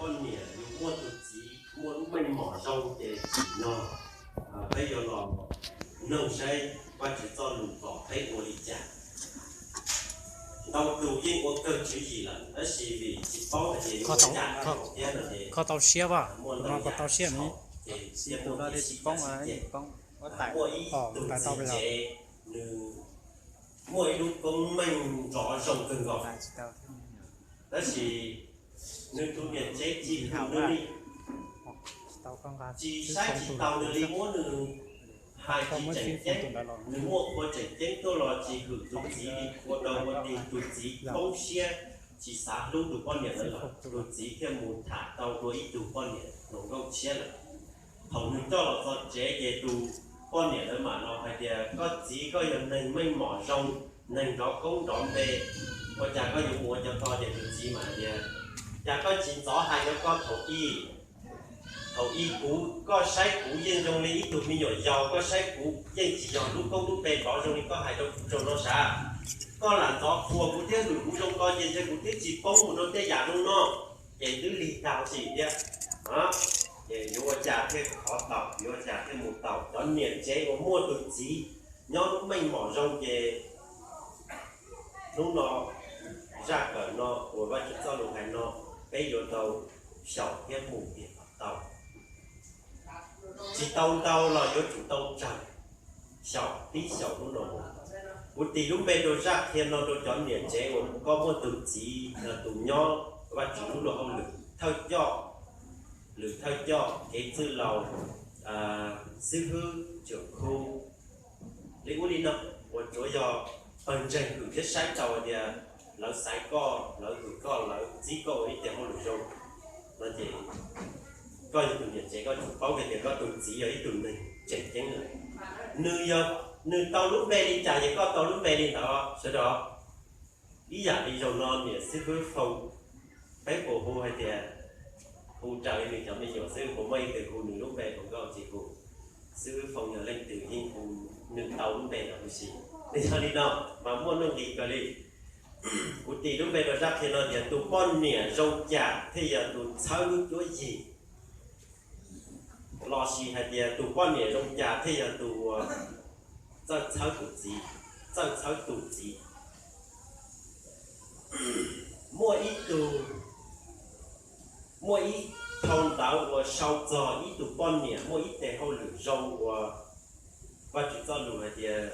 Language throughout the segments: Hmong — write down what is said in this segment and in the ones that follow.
Poj niam yus muaj tus txiv muaj lub meej mom zoo ces tsim nyog peb yuav los noog saib Vajtswv txoj lus kom peb ua li cas. Ntau tus yeej ua kawg tswv yim lawm tab sis vim tsis paub hais tias yuav ua li cas thiab no ces kho tau siab, muaj ntau yam tau siab ces thiaj muaj kev sib cav sib ceg. Muaj ib tus txiv tsev, nws muaj ib lub koob meej nrov zoo kawg nkaus, tab sis nws tus niam tsev tsis hwm nws li, tsis saib tsis taus nws li, muab nws hais tsis tseem ceeb. Nws muaj qhua tseem ceeb tuaj los tsis hwm tus txiv li, ua rau ua rau tus txiv poob siab, tsis xav hlub tus poj niam lawm, tus txiv thiaj mus tham tau dua ib tug poj niam hluas nkauj tshiab lawm. Thaum nws coj los txog tsev ces tus poj niam ntawd mam los hais tias, koj txiv, koj yog neeg meej mom zoo, neeg nrov koob nrov npe, ua cas koj yuav mus ua cov to? Ces tus txiv mam hais tias, cas koj tsis ntxov hais rau koj thaum ub? Thaum ub kuv, koj saib kuv yeej zoo li ib tug me nyuam yaus, koj saib kuv yeej tsis yog lub koob lub npe nrov zoo li koj hais rau kuv tsaug no sav. Koj lam ntxov qhuas kuv thiab hwm kuv zoo ko ces ntshe kuv twb tsis poob mus rau tej yam zoo no, ces twb lig tag sim thiab. Ces yuav ua cas thiaj khov tau, yuav ua cas thiaj mus tau? Cov niam tsev uas muaj tus txiv nyob lub meej mom zoo ces hnub no zaj kawm no uas Vajtswv txoj lus hais no peb yuav tau xyaum thiab mus tiag kom tau. Tsis tau ntau los yuav tsum tau tsawg, xyaum tib xyaum hnub no mus. Kuv tis lub npe rau zaj qhia no rau cov niam tsev uas koj muaj tus txiv yog tus nyob Vajtswv lub luag hauj lwm thawj coj, lwm thawj coj, kev txwj laus, xib hwb, tsoom khu, li ub li no, uas tsuav yog pawg ntseeg hwm thiab saib tau tias lawv xaiv koj, lawv hwm koj, lawv txib koj ua ib tug hauj lwm zoo no ces koj yog tus niam tsev koj tsuas paub kiag tias koj tus txiv yog ib tug neeg tseem ceeb lawm. Nws yog, nws tau lub npe li cas ces koj tau lub npe li ntawd sawv daws. Ib yam li zaum no niam xib hwb Foo, peb puas hu hais tias hu raws li nws cov me nyuam xwb, puas muaj ib tug hu nws lub npe puas nkauj tsis hu? Xib hwb Foo yog leej twg yeej hu nws tau lub npe ntawd huv si. Nws yog li no mas muaj nuj nqis kawg li. Kuv tis lub npe rau zaj qhia no tias tus poj niam zoo cas thiaj yog tus txhawb lub cuab yig, lossis hais tias tus poj niam zoo cas thiaj yog tus uas txawj txhawb tus txiv, txawj txhawb tus txiv. Muaj ib tug, muaj ib phau ntawv uas sau txog ib tug poj niam muaj ib teg hauj lwm zoo uas Vajtswv txoj lus hais tias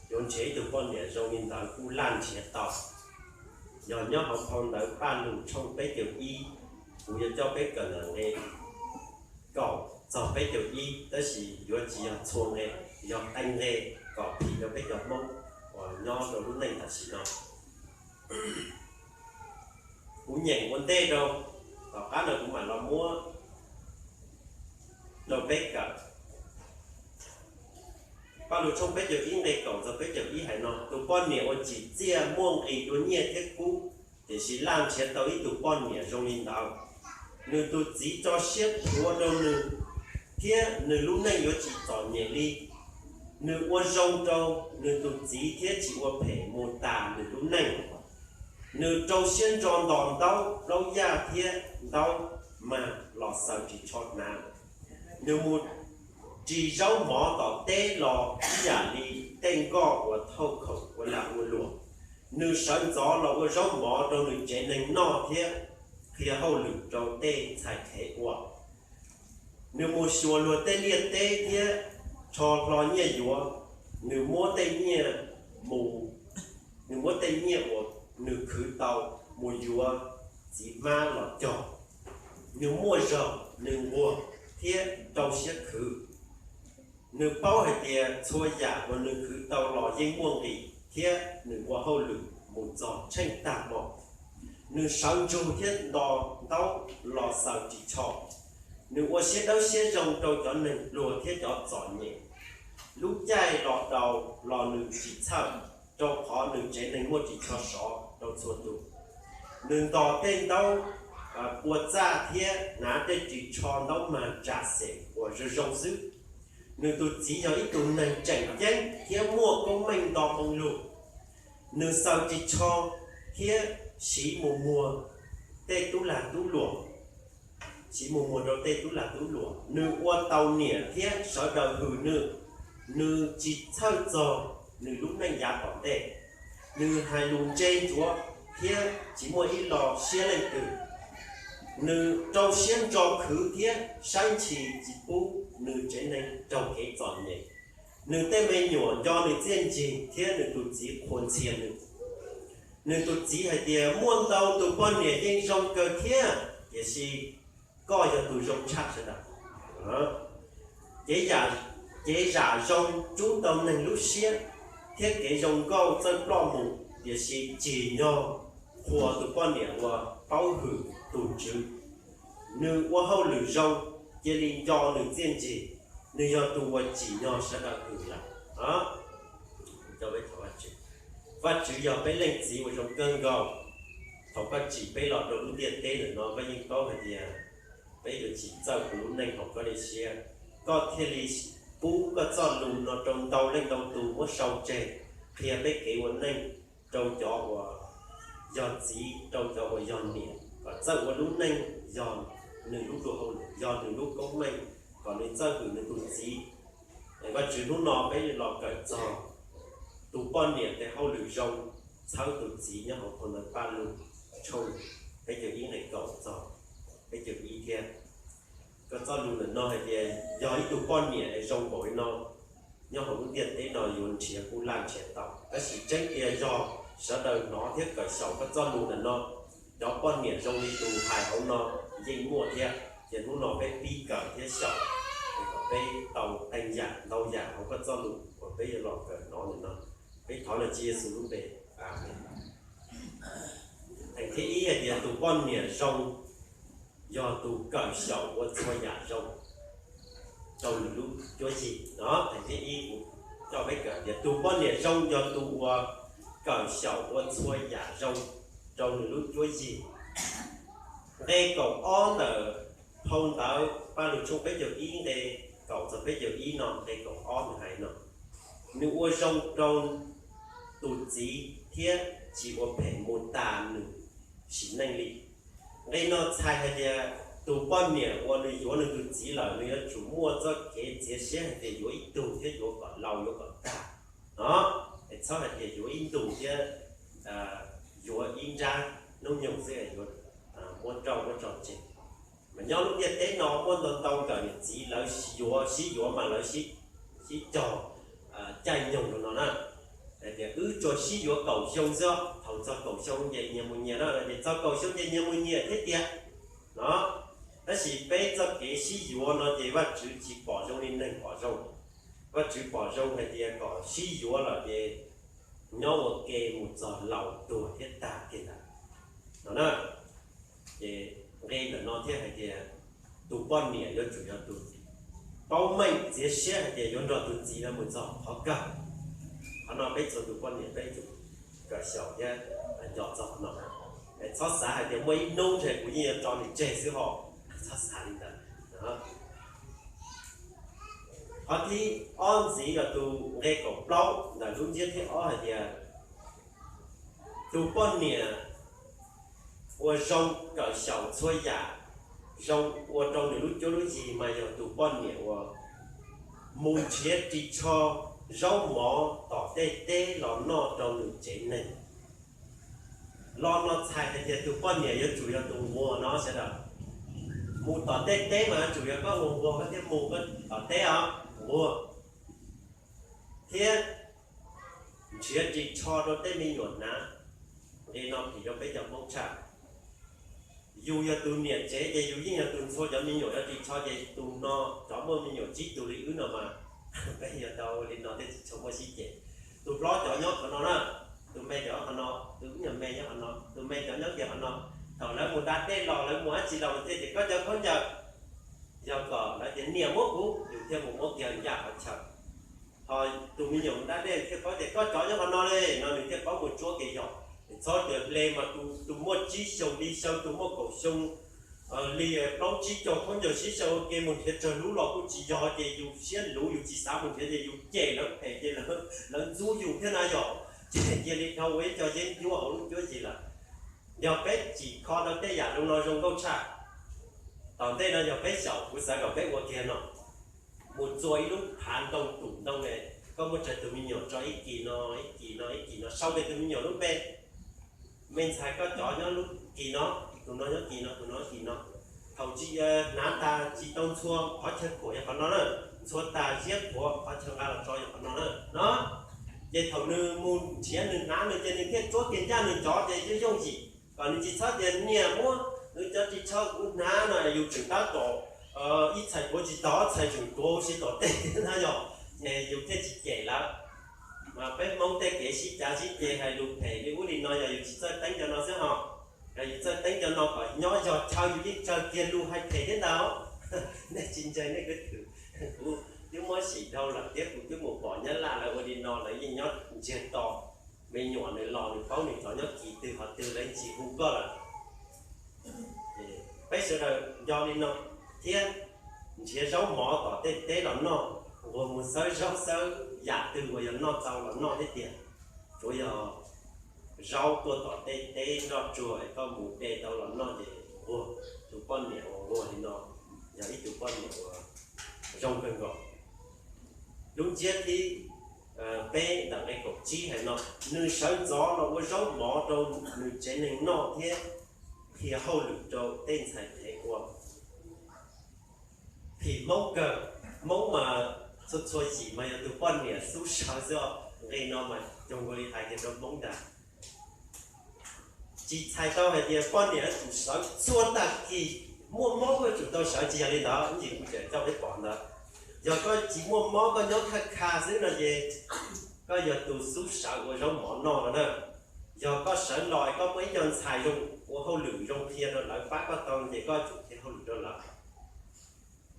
yuav nrhiav ib tug poj niam zoo li ntawd kuj laj nrhiav tau. Yog nyob hauv phau ntawv Paj Lug tshooj peb caug ib, kuv yuav coj peb kawm ntawm nqe kaum txog peb caug ib, tab sis yuav tsis yog txhua nqe, yog qee nqe kom phim rau peb cov Hmoob uas nyob rau lub neej tam sim no. Kuv nyeem ua ntej rau, tom qab no kuv mam los muab rau peb kawm. Paj Lug tshooj peb caug ib nqe kaum txog peb caug ib hais no, tus poj niam uas tsim txiaj muaj nqis dua nyiaj thiab kub, tiam sis laj nrhiav tau ib tug poj niam zoo li ntawd. Nws tus txiv tso siab plhuav rau nws, thiab nws lub neej yuav tsis txom nyem li. Nws ua zoo rau nws tus txiv thiab tsis ua phem mus tas nws lub neej. Nws rau siab ntso ntos ntaub plaub yaj thiab ntaub mag los xaws ris tsho hnav. Nws mus ris zaub mov tom teb los ib yam li tej nkoj uas thauj khoom ua lag ua luam. Nws sawv ntxov los ua zaub mov rau nws tsev neeg noj thiab qhia hauj lwm rau tej ntxhais qhev ua. Nws mus xyuas luag tej liaj teb thiab rho hlo nyiaj yuav. Nws muab tej nyiaj mus, nws muab tej nyiaj uas nws khwv tau mus yuav txiv hmab los cog. Nws muaj zog, nws nquag thiab rau siab khwv. Nws paub hais tias txhua yam uas nws khwv tau los yeej muaj nqis, thiab nws ua hauj lwm mus txog tsheej tag hmo. Nws sawv ntsug thiab ntos ntaub los xaws ris tsho. Nws ua siab dawb siab zoo rau cov neeg pluag thiab cov txom nyem. Lub caij los daus los nws tsis txhawj, rau qhov nws tsev neeg muaj ris tsho sov rau txhua tus. Nws ntos tej ntaub pua txaj thiab hnav tej ris tsho ntaub mag tsa xem uas zoo zoo xwb. Nws tus txiv yog ib tug neeg tseem ceeb thiab muaj koob meej nto moo lug. Nws xaws ris tsho thiab siv mus muag tej tub lag tub luam. tsis mus muag rau tej tub lag tub luam. Nws ua tau niam thiab sawv daws hwm nws, nws tsis txhawj txog nws lub neej yav tom ntej. Nws hais lus ntse ntsuav thiab tsis muaj ib lo siab leej twg. Nws rau siab ntso khwv thiab saib ntshis tsis pub nws tsev neeg raug kev txom nyem. Nws tej me nyuam nco nws txiaj ntsig thiab nws tus txiv qhuas ntxhias nws. Nws tus txiv hais tias, muaj ntau tus poj niam yeej zoo kawg thiab, tiam sis koj yog tus zoo tshaj sawv daws. Kev zam zoo rub tau neeg lub siab, thiab kev zoo nkauj txawj ploj mus, tiam sis tsim nyog qhuas tus poj niam uas paub hwm tus Tswv. Nws ua hauj lwm zoo, cia li nco nws txiaj ntsig, nws yog tus uas tsim nyog sawv daws hwm lawm. Vaj Tswv yog peb leej txiv uas zoo kawg nkaus. Thaum koj tsim peb los rau lub ntiaj teb ntawm no, koj yeej paub hais tias peb yuav tsis txawj tus lub neej hauv koj li siab. Koj thiaj li pub koj txoj lus no rau ntau leej ntau tus muab sau tseg, qhia peb kev ua neej rau cov uas yog txiv, rau cov uas yog niam, kom txawj ua lub neej yog nws lub luag hauj lwm, yog nws lub koob meej, kom nws txawj hwm nws tus txiv. Es Vaj Tswv hnub no peb los kawm txog tus poj niam tes hauj lwm zoo txhawb tus txiv nyob hauv phau ntawv Paj Lug tshooj peb caug ib nqe kaum txog peb caug ib thiab. Koj txoj lus ntawm no hais tias yog ib tug poj niam es zoo npaum li no, nyob hauv lub ntiaj teb no yuav nrhiav kuj laj nrhiav tau. Tab sis tseeb tiag yog sawv daws hnov thiab kawm xyaum koj txoj lus ntawm no, cov poj niam zoo li tus hais hauv no yeej muaj thiab. Ces hnub no peb pib kawm thiab xyaum, es kom peb tau qee yam ntau yam hauv koj txoj lus uas peb yuav los kawm hnov ntawm no. Peb thov Leej Txiv Yexus lub npe, Amees. Theem thib ib hais tias tus poj niam zoo yog tus kawm xyaum ua txhua yam zoo rau nws lub cuab yig. Theem thib ib kuv coj peb kawm tias tus poj niam zoo yog tus uas kawm xyaum ua txhua yam zoo rau nws lub cuab yig. Nqe kaum ob ntawm phau ntawv Paj Lug tshooj peb caug ib nqe kaum txog peb caug ib no, nqe kaum ob nws hais no, nws ua zoo rau tus txiv thiab tsis ua phem mus tas nws sim neej li. Nqe no txhais hais tias tus poj niam uas nws yuav nws tus txiv lawm, nws yuav tsum muaj txoj kev txiav siab hais tias yuav ib tug thiab yuav kom laus yuav kom tag no. Es txhob hais tias yuav ib ntus thiab yuav ib nrab hnub nyoog xwb yuav muab rau muab tso tseg. Mas nyob lub ntiaj teb no muaj ntau ntau nkawm niam txiv lawv yuav sib yuav mas lawv sib cog caij nyoog rau no na. Hais tias wb tsuas sib yuav kaum xyoo xwb, thaum txog kaum xyoo ces nyias mus nyias na, ces txog kaum xyoo ces nyias mus nyias thiab tiag no. Tab sis peb txoj kev sib yuav no ces Vaj Tswv tsis pom zoo li neeg pom zoo. Vaj Tswv pom zoo hais tias kom sib yuav lawm ces nyob ua ke mus txog laus tuag thiab tag kiag ntawd no na. Ces nqe ntawm no thiaj hais tias tus poj niam yuav tsum yog tus paub meej txiav siab hais tias yuav nrog tus txiv no mus txog qhov kawg. Qhov no peb txhua tus poj niam peb yuav tsum kawm xyaum thiab nco txog qhov no. Txhob xav hais tias muaj ib hnub ntshe kuv yeej yuav tso nws tseg xwb hos, txhob xav li ntawd. Qhov thib ob ntxiv yog tus nqe kaum plaub ntawm lub ntsiab thib ob hais tias tus poj niam uas zoo kawm xyaum txhua yam zoo ua rau nws lub cuab lub yig mas yog tus poj niam uas mus nrhiav ris tsho zaub mov tom tej teb los noj rau nws tsev neeg. Lo no txhais hais tias tus poj niam yuav tsum yog tus nquag no sawv daws. Mus tom tej teb mas yuav tsum yog koj ua nquag koj thiaj mus tom teb os, nquag. Thiab nrhiav ris tsho rau tej me nyuam hnav. Nqe no phim rau peb cov Hmoob tshaj. Yus yog tus niam tsev ces yus yeej yog tus ntxhua cov me nyuam cov ris tsho ces tus no cov muaj me nyuam tsib tug li wb no mas peb yog tau li no thiaj tsis tshua muaj sib ceg. Tus hlob cov nyob qhov no na, tus me cov qhov no, tus me nyuam me nyob qhov no, tus me cov nyob kiag qhov no. Thaum lawv mus da dej los lawv mus dab tsi los thiaj tias koj cov khaub ncaws, yog kom lawv tias niam muab kuv, yus thiaj mus muab kiag ncaj qhov chaw. Ho tus me nyuam mus da dej thiaj paub tias koj cov nyob qhov no li no nws thiaj paub mus tsuab kev yos. Txhob tias hle mas tus muaj tsib xyoos li xyaw, tus muaj kaum xyoo li plaub tsib caug khaub ncaws sib xyaw ua ke mus nrhiav tsawg lub los kuj tsis yog ces yus siab luv yus tsis xav mus nrhiav ces yus cem lawv phem ces lawv ntxub yus thiab na yom. Ces cia li dhau ua ib co yeeb ncuab hauv lub cuab yig lawm. Yog peb tsim kho tau tej yam zoo no zoo nkauj tshaj, Tom ntej no yog peb xyaum, kuv xav kom peb ua kiag no, mus txua ib lub hav ntoo, tus ntoo ne, koj muaj tsawg tus me nyuam tso ib kis no, ib kis no, ib kis no, sau ntawm tus me nyuam lub npe, me ntxhais koj cov nyob lub kis no, tus no nyob kis no, tus no kis no. Thaum tsis hnav tas tsis tau ntxhua, qhov chaw khuam yog qhov no na, ntxhua tas ziab khuam, qhov chaw nqa los tso yog qhov no na, no. Ces thaum nws mus nrhiav nws hnav nws ces nws thiaj tsuab kiag ncaj nws cov ces yooj yim, kom nws tsis txhob tias niam muab nws cov ris tsho kuv hnav no, yus tseem tab tom ib txhais puav tsis tau, ob txhais tseem tuav ua si tom tej na yog, ces yus thiaj tsis cem lawm. Mas peb Hmoob tej kev sib cav sib ceg hais lus phem li ub li no yog yus tsis txawj teeb cov no xwb ho. Yog yus txawj teeb cov no kom nyob yog chaw yus yeej tsawg kiag lus hais phem thiab ntag. Nej tsis ntseeg nej kwv tw, kuv twb muab sim dhau lawm thiab kuv twb mus pom Nyab Laj lawv ua li no lawv yeej nyob ntsiag to. Me nyuam nws los nws paub nws cov nyob kis twg qhov twg lawv tsis hu koj lawm. Peb sawv daws nco li no thiab, nrhiav zaub mov tom tej teb los noj, nquag mus xawb zaub xawb yam twg uas yog noj tau los noj thiab tiag. Tsuav yog zaub tuaj tom tej teb nroj tsuag es koj mus de tau los noj ces nquag. Tus poj niam uas nquag li no yog ib tug poj niam uas zoo kawg nkaus. Lub ntsiab thib peb ntawm nqe kaum tsib hais no, nws sawv ntxov los ua zaub mov rau nws tsev neeg noj thiab qhia hauj lwm rau tej ntxhais phev ua. Phim Hmoob kawg, Hmoob mas txhua txhua yim mas yog tus poj niam xub sawv xwb os. Nqe no mas cuag nkaus li hais kiag rau Hmoob ntag. Tsis txhais tau hais tias poj niam yuav tsum sawv txhua tag kis, muaj mob koj yuav tsum tau sawv, tsis yog li ntawd, ib ntsis kuv tseem coj peb pom ntawd. Yog koj tsis muaj mob koj nyob khaj kha xwb no ces koj yog tus xub sawv ua zaub mov noj no na. Yog koj sawv los es koj muaj ib co ntxhais zoo ua hauj lwm zoo qhia rau lawv pab koj tau ces koj tsum qhia hauj lwm rau lawv.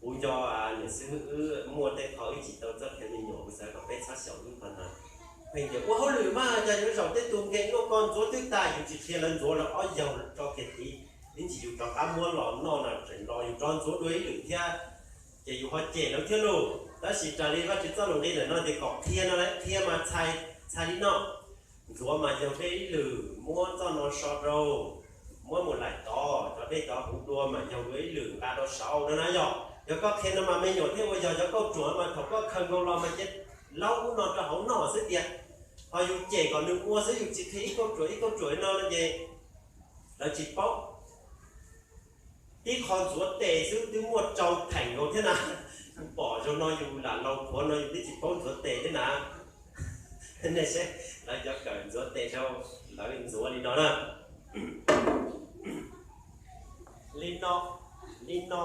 Kuv nco niam xib hwb wb muaj tej qho wb tsis tau txawj qhia me nyuam, kuv xav kom peb txhob xyaum lub qhov ntawd. Pheej tias ua hauj lwm mas cas yuav zaum tej tus nkees luaj ko ntxuav twb tag, yus tsis qhia lawv ntxuav lawv ob yaug tso kiag tid, ib ntsis yus rov qab muab los noj na tseem los yus rov ntxuav dua ib lwm thiab, ces yus ho cem lawv thiab lauj. Tab sis raws li Vajtswv txoj lus nqi ntawm no tias kom qhia no lawv qhia mas txhais, txhais li no. Ntxuav mas yaug dej ib lwm, muab txoj no so rau, muab mus laim tod, cov dej tod huv dua mas yaug dua ib lwm nqa rau saud no na yog. Yog koj qhia no mas me nyuam thiaj ua yog cov kauj ruam mas thaum koj khaws nkaus los mas cia laub ub no rau hauv noj xwb tiag. Ho yus cem kom nws ua xwb, yus tsis qhia ib kauj ruam ib kauj ruam li no no ces lawv tsis paub. Tib qho ntxuav tes xwb twb muaj rau theem nkaus thiab na. Yus pom zaum no yus lam laus qhuav no yus twb tsis paub ntxuav tes thiab na. Nej seb lawv cov kawm ntxuav tes rau, lawv ntxuav li no na. Li no, li no,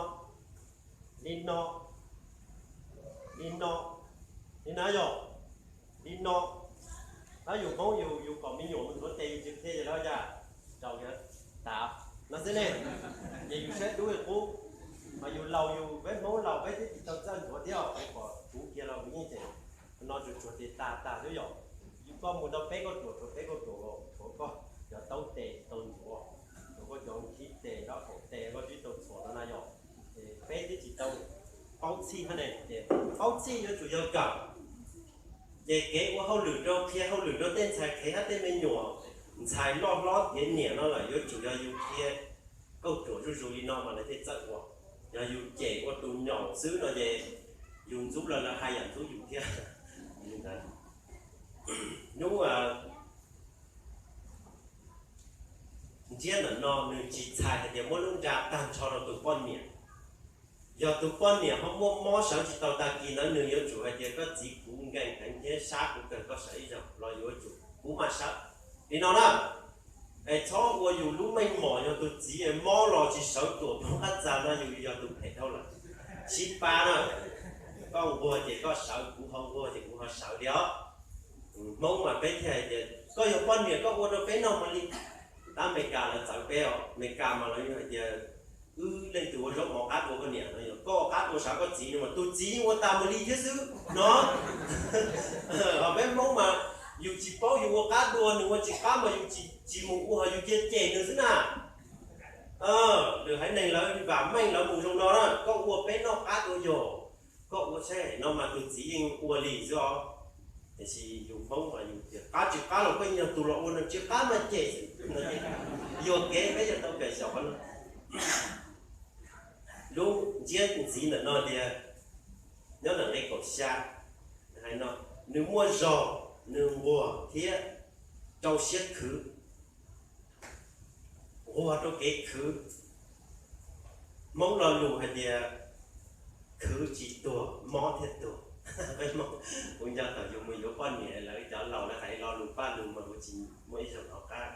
li no, li no, li na yog, li no. Tab yus Hmoob yus, yus kom me nyuam mus ntxuav tes yus tsis qhia ces lawv cas rau tas no xwb ne. Ces yus saib dub li qub, mas yus laus yus, peb Hmoob laus peb twb tsis tau txawj ntxuav thiab, peb pom kuv kiag los kuv yeej tseem no tsuas tsuag tes tag tag xwb yom. Yus koj mus tau peb kauj ruam, tsuas peb kauj ruam, tsuav koj cov taub tes tsis tau ntxuav, tsuav koj cov nkhib tes, rab qau tes koj twb tau txhuam no na yom. Peb twb tsis tau paub txhij hab ne, ces paub txhij yuav tsum yog kawm. Ces kev ua hauj lwm rau, qhia hauj lwm rau tej ntxhais qhev hab tej me nyuam ntxhais loj hlob tiav niam no lawm yuav tsum yog yus qhia kauj ruam zuj zus li no mas lawv thiaj txawj ua. Yog yus cem ua tus nyaum xwb no ces yus ntxub lawv, lawv haj yam ntxub yus thiab. Hnub ntsiab ntawm no nws tsis txhais hais tias muab lub nra tag nrho rau tus poj niam. Yog tus poj niam ho muaj mob sawv tsis tau tag kis ntawd nws yuav tsum hais tias koj txiv kuv nkees heev thiab sab kuv kawg, koj sawv ib zaug los yuav tsum kuv mam sawv li no na. Es txhob ua yus lub meej mom yog tus txiv mob los tsis sawv tuam poob qab txag no yus yog tus phem dhau lawm. Sib pab na, koj nquag ces koj sawv, kuv ho nquag ces kuv ho sawv li os. Hmoob mas peb thiaj hais tias koj yog poj niam koj ua rau peb noj mas li. Tab Amelikas lawv txawv peb os, Amelikas mas lawv hais tias wb leej twg ua zaub mov qab dua koj niam no, yog koj qab dua sawv koj txiv no mas tus txiv yeej ua tas mus li thiab xwb no. Ho peb Hmoob mas yus tsis paub yus ua qab dua, nws ua tsis qab mas yus tsis mus ua, ho yus cia cem nws xwb na. Lwm haiv neeg lawv vam meej lawv mus zoo no na, koj ua peb noj qab dua yog, koj ua saib no mas tus txiv yeej ua li xwb os. Tiam sis yus Hmoob mas yus tias qab tsis qab los koj yeej yog tus los ua no, tsis qab mas cem xwb. Yuam kev peb yuav tau kawm xyaum qhov no. Lub ntsiab ntxiv ntawm no tias, nyob ntawm nqe kaum xya, hais no, nws muaj zog, nws nquag thiab rau siab khwv, nquag rau kev khwv. Hmoob lo lus hais tias khwv tsis tuag mob thiaj tuag. Peb Hmoob, kuv nco thaum yus mus yuav poj niam lawv cov laus lawv hais lo lus paj lus mas kuv tsis muaj ib zaug tom qab.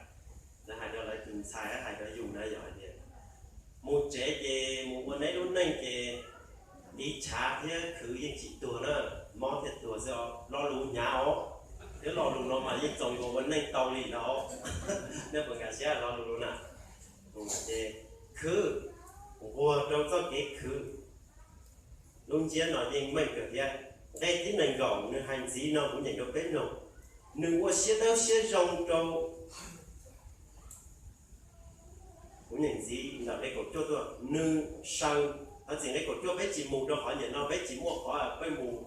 Lawv hais rau lawv tus ntxhais hais rau yus na yog hais tias mus tsev ces mus ua neb lub neej ces tiv tshav thiab khwv yeej tsis tuag na, mob thiaj tuag xwb os. Lo lus hnyav os, thiab lo lus no mas yeej txaus yuav ua neej tau li no. Nej puas nkag siab lo lus no na? Ces khwv, nquag rau txoj kev khwv. Lub ntsiab no yeej meej kawg thiab. Nqe thib nees nkaum nws hais ntxiv no kuv nyeem rau peb mloog. Nws ua siab dawb siab zoo rau, kuv nyeem ntxiv ntawm nqe kaum cuaj tuaj, nws saw, thov txim nqe kaum cuaj peb tsis mus rau qhov nyiam no, peb tsis muaj qhov peb mus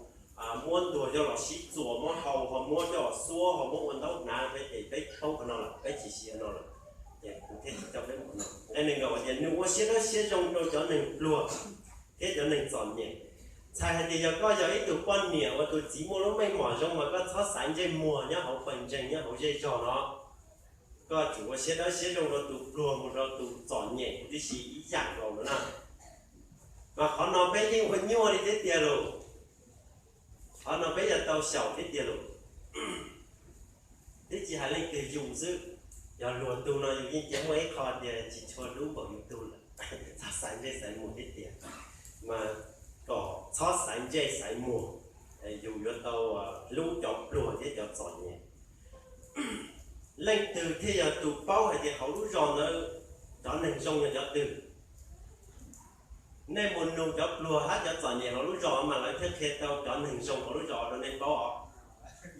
muab ntuag coj los sib txuas, muab hau ho muab coj los xuab ho muab ua ntaub hnav, peb ces peb paub qhov no lawm, peb tsis siv no lawm. Ces kuv thiaj tsis coj peb mus no. Nqe nees nkaum tias nws ua siab dawb siab zoo rau cov neeg pluag thiab cov neeg txom nyem. Txhais hais tias yog koj yog ib tug poj niam uas tus txiv muaj lub meej mom zoo mas koj txhob xaiv ntsej muag nyob hauv pawg ntseeg nyob hauv zej zog no. Koj tsum ua siab dawb siab zoo rau tus pluag mus rau tus txom nyem huv tib si ib yam nkaus no na. Mas qhov no peb yeej ua nyuaj li thiab tiag lauj. Qhov no peb yuav tau xyaum thiab tiag lauj. Twb tsis hais leej twg yus xwb, yog luag tug no yus yeej cia muaj ib qho tias tsis tshua hlub npaum yus tug lawm. Txhob xaiv ntsej xaiv muag thiab tiag, mas kom txhob xaiv ntsej xaiv muag, yus yuav tau hlub cov pluag thiab cov txom nyem. Leej twg thiaj yog tus paub hais tias hauv lub zos ntawd cov neeg zoo yog cov twg? Nej mus nug cov pluag hab cov txom nyem hauv lub zos mas lawv thiaj qhia tau cov neeg zoo hauv lub zos rau nej paub os.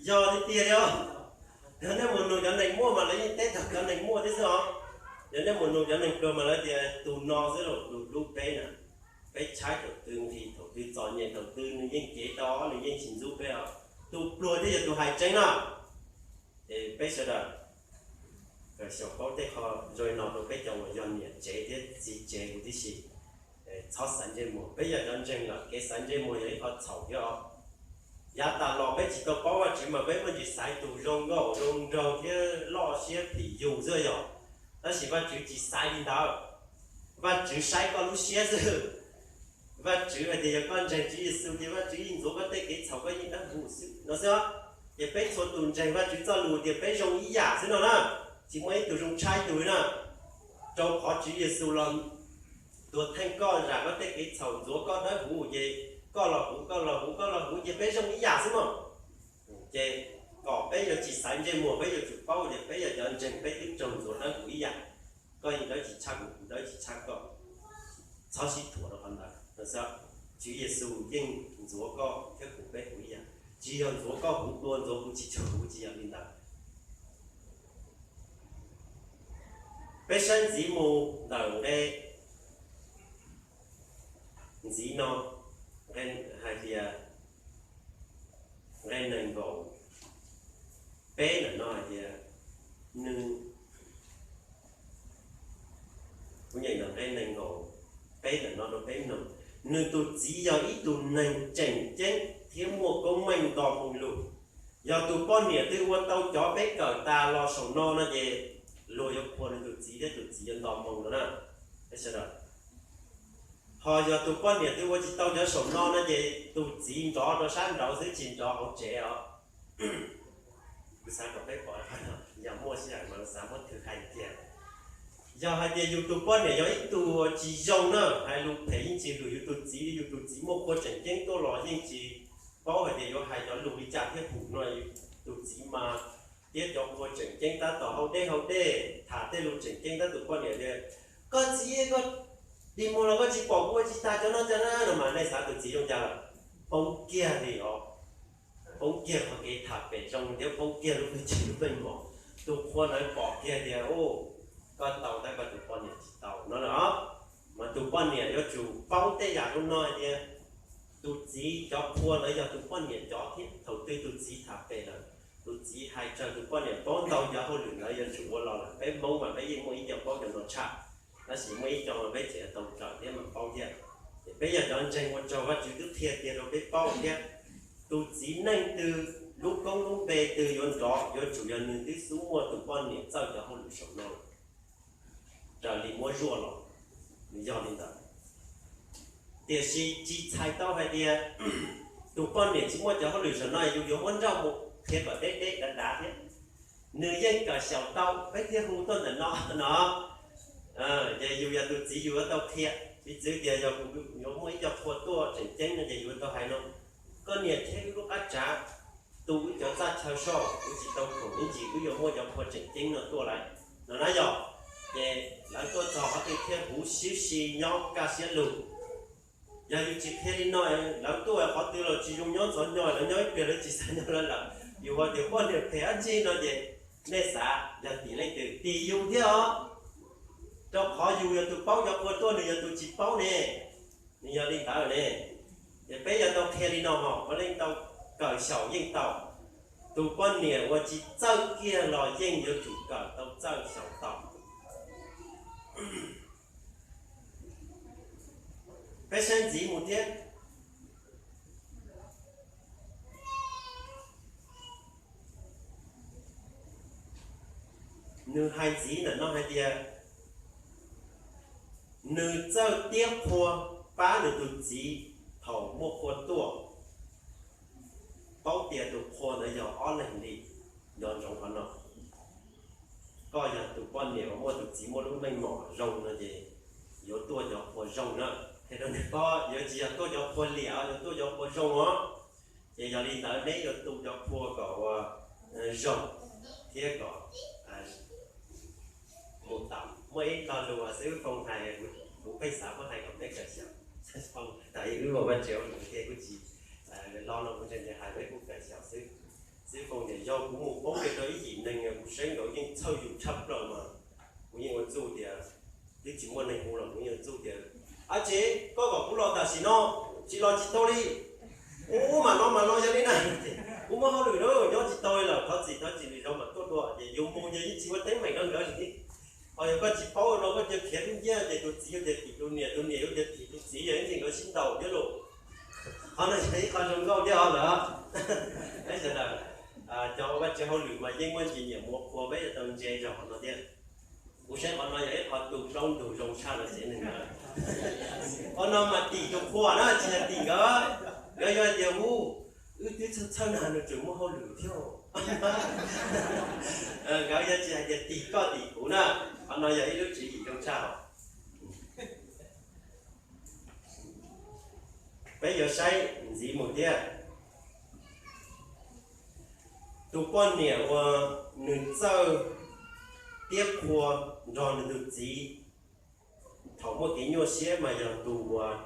Yog tiag tiag li os. Yog nej mus nug cov neeg muaj mas lawv yeej teb tau cov neeg muaj thiab xwb os. Yog nej mus nug cov neeg pluag mas lawv tias tus no xwb los tus hlub peb na. Peb tshaib thaum twg nqhis thaum twg txom nyem thaum twg nws yeej cev tau, nws yeej tsis ntxub peb os. Tus pluag thiaj yog tus hais tseeb na. Es peb sawv daws kawm xyaum paub tej qho zoo li no rau peb cov uas yog niam tsev thiab txiv tsev huv tib si. Txhob xaiv ntsej muag, peb yog cov ntseeg lawm kev xaiv ntsej muag yog ib qho txhaum thiab os. Yav tas los peb tsis tau paub Vajtswv mas peb muaj ntsis xaiv tus zoo nkauj zoo nraug thiab loj siab phim yus xwb yog. Tab sis Vajtswv tsis xaiv li ntawd. Vajtswv saib koj lub siab xwb. Vajtswv hais tias yog koj ntseeg Tswv Yexus ces Vajtswv yeej ntxuav koj tej kev txhaum, koj yeej dawb huv xwb no xwb. Ces peb txhua tus ntseeg Vajtswv txoj lus tias peb zoo ib yam xwb no na, tsis muaj ib tug zoo tshaj ib tug li na. Rau qhov Tswv Yexus los tuag theej koj, zam koj tej kev txhaum, ntxuav koj dawb huv, ces koj los huv, koj los huv, koj los huv ces peb zoo ib yam xwb no. Ces kom peb yuav tsis xaiv ntsej muag, peb yuav tsum paub tias peb yog cov ntseeg, peb twb raug ntxuav dawb huv ib yam. Koj yeej dawb tsis tshaj kuv, kuv dawb tsis tshaj koj. Txhob sib thuam rau qhov ntawd no xwb. Tswv Yexus yeej ntxuav koj thiab kuv peb huv ib yam, tsis yog ntxuav koj huv dua, ntxuav kuv tsis tshua huv, tsis yog li ntawd. Peb saib ntxiv mus ntawm nqe ntxiv no, hais tias nqe nees nkaum peb ntawm no hais tias nws, kuv nyeem ntawm nqe nees nkaum peb ntawm no rau peb mloog, nws tus txiv yog ib tug neeg tseem ceeb thiab muaj koob meej nto moo lug. Yog tus poj niam twg ua tau cov peb kawm tas los saum no no ces luag yuav qhuas nws tus txiv thiab tus txiv yuav nto moo no na. Peb sawv daws, ho yog tus poj niam twg ua tsis tau cov saum no no ces tus txiv nrov rau sab nraud xwb tsis nrov hauv tsev os. Kuv xav kom peb pom, yog muaj sij hawm mas xav muab thw hais tiag. Yog hais tias yus tus poj niam yog ib tug tsis zoo na, hais lus phem yeej tsis hwm yus tus txiv li, yus tus txiv muaj qhua tseem ceeb tuaj los yeej tsis paub hais tias yuav hais cov lus li cas thiaj hum no. Tus txiv mas thiab cov qhua tseem ceeb tab tom hau dej hau dej tham tej lus tseem ceeb tab tus poj niam tias, koj txiv, koj dig muag los koj tsis pom kuv ua tsis tag cov no cov na no mas nej xav tus txiv zoo cas lawm? Poob kiag li os. Poob kiag qhov kev tham pem zoo thiab poob kiag lub pej xeem lub meej mom. Tus qhua ntawd pom kiag tias, u, koj tau tab koj tus poj niam tsis tau no na. Mas tus poj niam yuav tsum paub tej yam zoo no hais tias tus txiv cov qhua ntawd yog tus poj niam cov thiab, thaum twg tus txiv tham pem lawm, tus txiv hais tsawg tus poj niam paub ntau, cov hauj lwm ntawd yuav tsum ua los lawm. Peb Hmoob mas peb yeej muaj ib co paub cov no tshaj, tab sis muaj ib co mas peb tseem tau kawm thiab mas paub thiab. Peb yog cov ntseeg ua tsaug Vajtswv twb qhia tiag rau peb paub thiab. Tus txiv neej twg, lub koob lub npe twg yuav nrov, yuav tsum yog nws twb xub muaj tus poj niam txawj cov hauj lwm saum no raws li muab zuaj los, nws yog li ntawd. Tiam sis tsis txhais tau hais tias tus poj niam tsis muaj cov hauj lwm saum no yus yuav muab nrauj mus qhia kom deb deb dav dav thiab. Nws yeej kawm xyaum tau, peb thiaj hu tuaj ntawm no no. Ces yus yog tus txiv yus yuav tau qhia, piv txwv tias yog kuv yuav muaj ib co qhua tuaj tseem ceeb no ces yus yuav tau hais no: Koj niam, thiab wb lub qab tsav tu wb cov txaj chaw soj, wb tsis tau khoom ib ntsis, wb yuav muaj cov qhua tseem ceeb no tuaj lawm no na yog. Ces lawv tuaj txog qhov twg thiaj huv sib si nyob kaj siab lug. Yog yus tsis qhia li no, lawv tuaj qhov twg los tsis zoo nyob ntxov nyob, lawv nyob ib pliag lawv tsis xav nyob lawm lawm. Yus hais tias poj niam phem dab tsi no ces nej xav yog tim leej twg? Tim yus thiab os. Rau qhov yus yog tus paub cov qhua tuaj, nws yog tus tsis paub ne, nws yog li ntawd ne. Ces peb yuav tau qhia li no hos, puav leej tau kawm xyaum yeej tau. Tus poj niam uas tsis txawj kiag los yeej yuav tsum kawm tau txawj xyaum tau. Peb saib ntxiv mus thiab. Nws hais ntxiv ntawm no hais tias nws txawj tiab qhua pab nws tus txiv thaum muaj qhua tuaj. Paub tias tus qhua ntawd yog ob leeg li, nco ntsoov qhov no. Koj yog tus poj niam uas muaj tus txiv muaj lub meej mom zoo no ces yuav tuaj cov qhua zoo na. Qhia rau nws paub, yuav tsis yog tuaj cov qhua liam, yuav tuaj cov qhua zoo os. Ces yog li ntawd neb yuav tu cov qhua kom ua zoo thiab kom mus tau. Muaj ib lo lus xwb Fooj hais, kuv pheej xav muab hais kom peb kawm xyaum. Fooj tas ib lub ua Vajtswv hauj lwm tiag kuj tsis, lo no kuv ntseeg tias hais peb kuj kawm xyaum xwb. Xib Fooj tias yog kuv mus poob kiag rau ib yim neeg kuv saib nkawd yeej txhawj yus tshaj plaws mas kuv yeej ua txuj tias, twb tsis muaj neeg hu los kuv yeej ua txuj tias, ab tsi, koj kom kuv los tam sim no, tsis los tsis tau li. Ub, mam los mam los yog li na, kuv muaj hauj lwm lawm, nyob tsis tau li lawm, thov txim thov txim, lwm zaus mam tuaj dua. Ces yus mus ces yeej tsis ua teeb meem rau nkawd li. Ho yog koj tsis paub no koj cia khiav lub nciab ces tus txiv yuav tias tim tus niam, tus niam yuav tias tim tus txiv, yog ib ntsis nkawd sib ntaus thiab los. Qhov no yog ib qho zoo nkauj thiab os lawm. Peb sawv daws cov ua Vajtswv hauj lwm mas yeej muaj ntsis nyiam muab qhua, peb yuav tau ntse zog qhov no thiab. Kuv saib qhov no yog ib qho tu plaub ntug zoo tshaj lawm xev neeg na. Qhov no mas tim tus qhua na, tsis yog tim nkawd. Nkawd yuav hais tias, ub, wb twb txhawj txhawj na, nws tseem muaj hauj lwm thiab. Nkawd yuav tsis hais tias tim koj tim kuv na. Qhov no yog ib lub tswv yim zoo tshaj. Peb yuav saib ntxiv mus thiab. Tus poj niam uas nws txawj tiab qhua nrog nws tus txiv thaum muaj kev nyuaj siab mas yog tus uas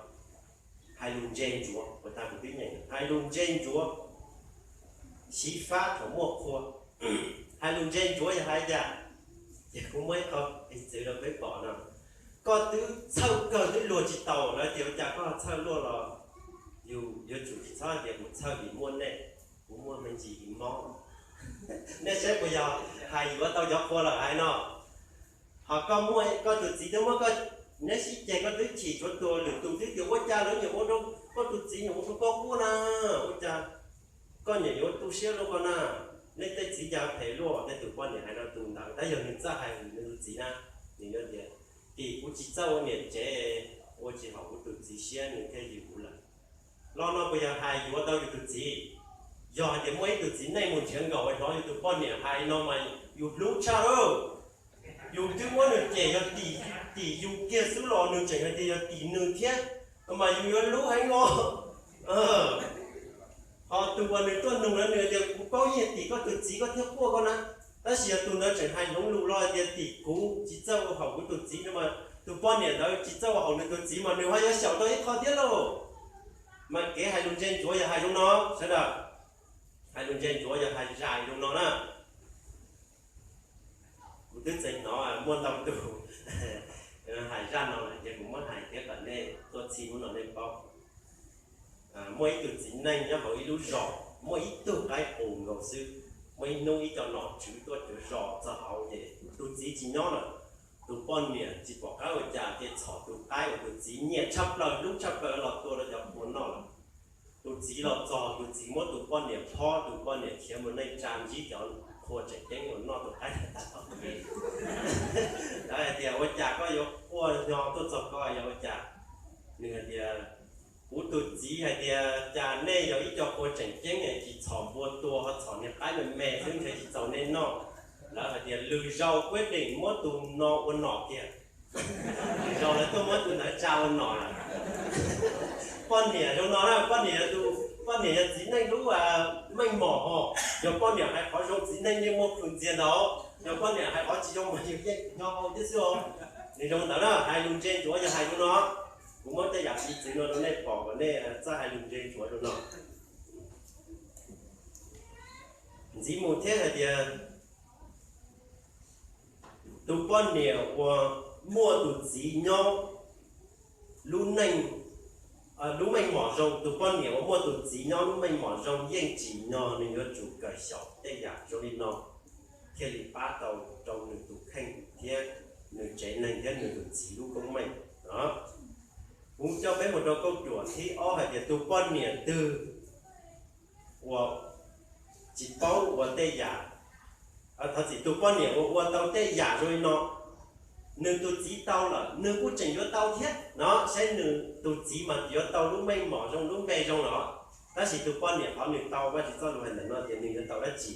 hais lus ntse ntsuav, uas tag kuv twb nyeem, hais lus ntse ntsuav, xyiv fab thaum muaj qhua. Hais lus ntse ntsuav yog hais cas? Ces kuv muab ib qho piv txwv rau peb pom no. Koj twb txhawj kawg twb luag tsis taus, lawv tias ua cas koj txhawj luaj los yus yuav tsum tsis txhob hais tias kuv txhawj vim muaj nej, kuv muaj me ntsis vim mob. Nej saib puas yog hais yuav tau cov qhua lawm hais no? Ho koj muaj, koj tus txiv twb muab koj, neb sib ceg koj twb chim tshuav tuag, lwm tus twb tias ua cas lawv nyiam ua rau, koj tus txiv nyiam ua rau koj quaj na, ua cas koj nyiam yuav tu siab luaj koj na? Nej tej txiv cas phem luaj. Tej tus poj niam hais rau tus ntawd, tab yog nws txawj hais nws tus txiv na, nws tias, tim kuv tsis txawj ua niam tsev, ua tsis haum kuv tus txiv siab nws thiaj yws kuv lawm. Lo no puas yog hais yuav tau yus tus txiv? Yog hais tias muaj ib tug txiv neej mus nrhiav nkaus hnov yus tus poj niam hais no mas yus hlub tshaj lawm. Yus twb muab nws cem yog tim, tim yus kiag xwb los nws tseem hais tias yog tim nws thiab, mas yus yuav hlub heev os. Ho tus uas nws tuaj nug na, nws hais tias kuv paub yeej tim koj tus txiv koj thiaj quaj koj na. Tab sis yog tus ntawd tseem hais hloov lus los hais tias tim kuv tsis txawj ua haum kuv tus txiv no mas tus poj niam ntawd tsis txawj ua haum nws tus txiv mas nws ho yuav xyaum tau ib qho thiab lauj. Mas kev hais lus ntse ntsuav yog hais zoo no sawv daws. Hais lus ntse ntsuav yog hais zaj zoo no na. Kuv twb txeev hnov muaj ntau tus hais zaj no lawm ces kuv muab hais thiab kom nej tuaj txhij hnub no nej paub. Muaj ib tug txiv neej nyob hauv ib lub zos, muaj ib tug qaib qus nkaus xwb. Muaj ib hnub ib co nom tswv tuaj cov zos txog hauv ces tus txiv tsis nyob lawm. Tus poj niam tsis pom qab ua cas ces txhom tus qaib uas tus txiv nyiam tshaj plaws hlub tshaj plaws los tua rau cov qhua noj lawm. Tus txiv los txog, tus txiv muab tus poj niam phob, tus poj niam khiav mus neej tsa ntsib cov qhua tseem ceeb uas noj tus qaib tag tom ntej. Lawv hais tias, ua cas koj yuav quaj nyo tuaj txog ko, yog ua cas? Nws hais tias, kuv tus txiv hais tias, cas nej yog ib co qhua tseem ceeb es tsis txhom npua tua, ho txhom niag qaib me me xwb ntshe tsis txaus nej noj. Lawv hais tias, lwm zaus kuv yeej muab tus no ua nom kiag. Lwm zaus lawv tuaj muab tus ntawd tsa ua nom lawm. Poj niam zoo no na, poj niam yog tus, poj niam yog txiv neej lub meej mom hos. Yog poj niam hais qhov zoo txiv neej yeej muaj plhus ntxiag ntawd, yog poj niam hais qhov tsis zoo mas yus yeej nyo hau thiab xwb os. Nws zoo ntawd na, hais lus ntse ntsuav yog hais zoo no. Kuv muab tej yam piv txwv no rau nej pom kom nej txawj hais lus ntse ntsuav zoo no. Ntxiv mus thiab hais tias, tus poj niam uas muaj tus txiv nyob lub neej, lub meej mom zoo, tus poj niam uas muaj tus txiv nyob lub meej mom zoo yeej tsim nyog nws yuav tsum kawm xyaum tej yam zoo li no thiaj li pab tau rau nws tus kheej thiab nws tsev neeg thiab nws tus txiv lub koob meej. Kuv coj peb mus rau kauj ruam thib ob hais tias tus poj niam twg uas tsis paub ua tej yam, thov txim, tus poj niam uas ua tau tej yam zoo li no, nws tus txiv tau lawm nws kuj tseem yuav tau thiab no, saib nws tus txiv mas yuav tau lub meej mom zoo lub npe zoo los, tab sis tus poj niam qhov nws tau Vajtswv txoj lus hais ntawm no tias nws yuav tau dab tsi.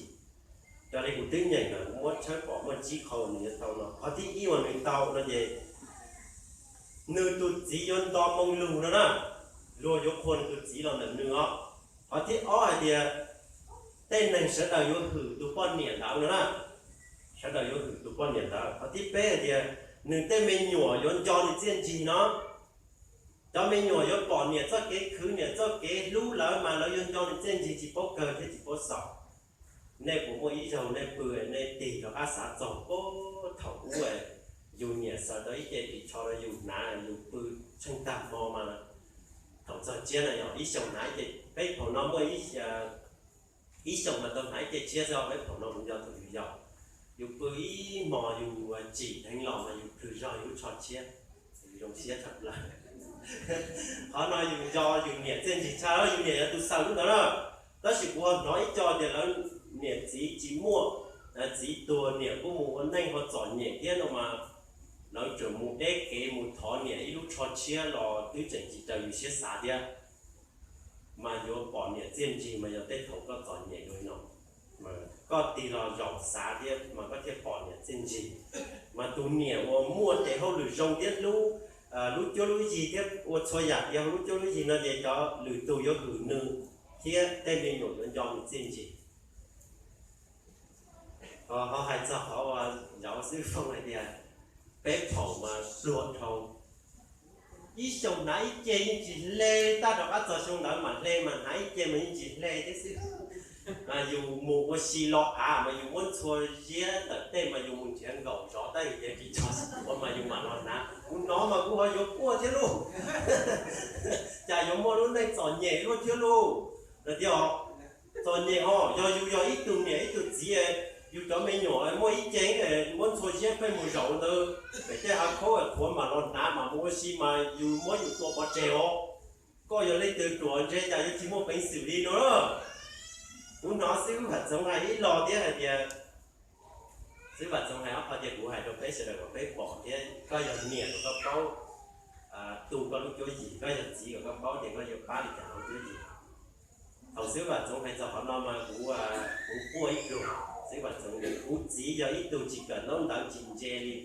Raws li kuv twb nyeem lawm, kuv muab tshawb pom muaj tsib qhov uas nws yuav tau no. Qhov thib ib uas nws tau no ces nws tus txiv yuav nto moo lug no na, luag yuav qhuas nws tus txiv los ntawm nws os. Qhov thib ob hais tias tej neeg sawv daws yuav hwm tus poj niam ntawd no na, sawv daws yuav hwm tus poj niam ntawd. Qhov thib peb hais tias nws tej me nyuam yuav nco nws txiaj ntsig no. Cov me nyuam yuav pom niam txoj kev khwv, niam txoj kev hlub lawv mas lawv yuav nco nws txiaj ntsig tsis paub kawg thiab tsis paub xaus. Nej puas muaj ib zaug nej pw nej tig rov qab xav txog, thaum ub yus niam xaws tau ib ce ris tsho rau yus hnav yus pw tsheej tag hmo mas, thaum txog tsiab no yog ib xyoos hnav ib ce, peb phaum no muaj ib xyoos mas tau hnav ib ce tshiab xwb, peb phaum no kuv nco thaum yus yau, yus pw ib hmo yus tsim dheev los mas yus plhws zog yus lub tsho tshiab, yus zoo siab tshaj plaws. Qhov no yus nco yus niam txiaj ntsig tshaj, yus niam yog tus xaws lub ntawd na. Tab sis kuv ho hnov ib co tias lawv niam txiv tsis muaj, txiv tuag niam kuj mus ua neej ho txom nyem thiab no mas, lawv tseem mus deb kev mus thov niam ib lub tsho tshiab los twb tseem tsis raws yus siab xav thiab. Mas yuav pom niam txiaj ntsig mas yog tej thaum koj txom nyem dua li no, koj tig los zaum xav thiab mas koj thiaj pom niam txiaj ntsig. Mas tus niam uas muaj tes hauj lwm zoo thiab hlub lub cuab lub yig thiab ua txhua yam tiav hauv lub cuab lub yig no ces cov lwm tus yuav hwm nws thiab tej me nyuam yuav nco nws txiaj ntsig. Ho hais txog qhov uas zauv xib foob hais tias peb phaum mas pluag dhau, ib xyoos hnav ib ce yeej tsis hle, tab rov qab txog xyoo ntawd mam hle mas hnav ib ce mas yeej tsis hle thiab xwb. Yus mus ua si lo av mas yus muab ntxhua ziab ntawm tej mas yus mus nrhiav nkaum zov tab yus cev ris tsho ua mas yus mam los hnav. Kuv hnov mas kuv ho yuav quaj thiab lauj. Cas yuav muaj lub neej txom nyem luaj thiab lauj. Lawm tias txom nyem os, yog yus yog ib tug niam ib tug txiv, yus cov me nyuam muaj ib ce muab ntxhua ziab pheej mus zaum ntawd pem tej hav khaub qhuav mam los hnav mam mus ua si mas yus muab yus tua pov tseg os. Koj yog leej twg ruam ntshe cas yuav tsis muaj peev xwm li no. Kuv hnov xib hwb Vam Txoov hais ib lo thiab hais tias, xib hwb Vam Txoov hais ob qho tias kuv hais rau peb sawv daws kom peb pom thiab koj yog niam kom koj paub tu koj lub cuab yig, koj yog txiv kom koj paub tias koj yuav pab li cas hauv cuab yig. Thaum xib hwb Vam Txoov hais txog qhov no mas kuv, kuv quaj ib pluag. Xib hwb Vam Txoov, kuv txiv yog ib tug tsis kawm ntaub ntawv tsis ntse li.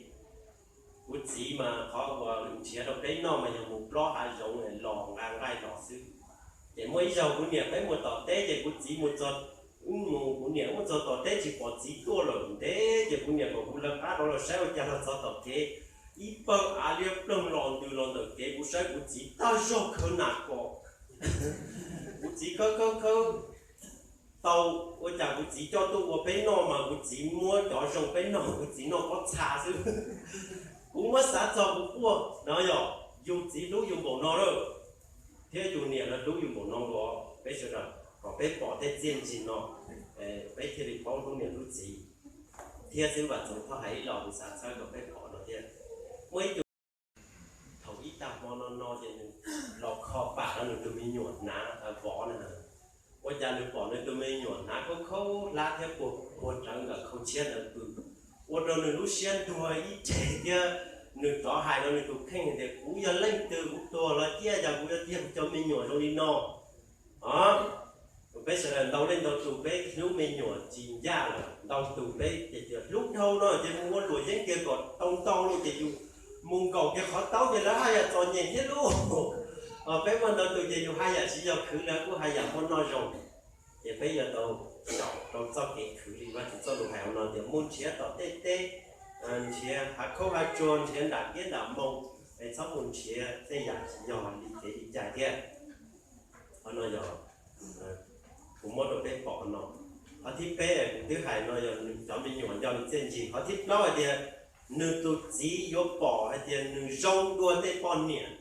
Kuv txiv mas qhov uas nrhiav rau peb noj mas yog mus plob hav zoov los nqa nqaij los xwb. Ces muaj ib zaug kuv niam peb mus tom teb ces kuv txiv mus txog, mus kuv niam mus txog tom teb tsis pom txiv tuaj lawm ntev ces kuv niam kom kuv lawv qab rov los saib ua cas los txog tom kev, ib pawg av liab ploog los ntws los ntawm kev, kuv saib kuv txiv tag zog khawb nas kos. Kuv txiv khawb khawb khawb tau, ua cas kuv txiv coj tuaj ua peb noj mas kuv txiv muab cov zoo peb noj kuv txiv noj pob txha xwb. Kuv muab xav txog kuv quaj no yog yus txiv hlub yus npaum no lawm, thiab yus niam lawv hlub yus npaum no los peb sawv daws kom peb pom tej txiaj ntsig no, peb thiaj li paub hlub niam hlub txiv. Thiab xib hwb Vam Txoov tau hais ib lo kuv xav txhawb kom peb pom no thiab. Muaj ib tug, thaum ib tag hmo no no ces nws los kho pam rau nws tus me nyuam hnav vov na. Ua cas nws pom nws tus me nyuam hnav khaub khaub hlab thiab puag rawv ntawm khau tshiab ntawd pw, ua rau nws lub siab ntuag ib ce thiab. Nws rov hais rau nws tus kheej tias, kuv yog leej twg, kuv tuag los ciaj cas kuv yuav tiag kuv cov me nyuam zoo li no. Peb sawv daws ntau leej ntau tus peb hlub me nyuam tsis ncaj lawm, ntau tus peb ces tias hlub dhau no ces mus ua luam yeeb kiag kom tau ntau lawm ces yus mus nkaum kiag qhov taub ces lawv haj yam txom nyem thiab lauj. Peb muaj ntau tus ces yus haj yam siv zog khwv lawv kuj haj yam muaj noj zoo. Ces peb yuav tau zaum rau txoj kev khwv li Vajtswv txoj lus hais hauv no tias mus nrhiav tom tej teb, nrhiav hav khaub hav tsuag, nrhiav nram kiab nram moo, es txhob mus nrhiav tej yam tsis yog li kev li cai thiab. Qhov no yog kuv muab rau peb pom no. Qhov thib peb kuv twb hais no yog nws cov me nyuam nco nws txiaj ntsig. Qhov thib plaub hais tias nws tus txiv yuav pom hais tias nws zoo dua tej poj niam.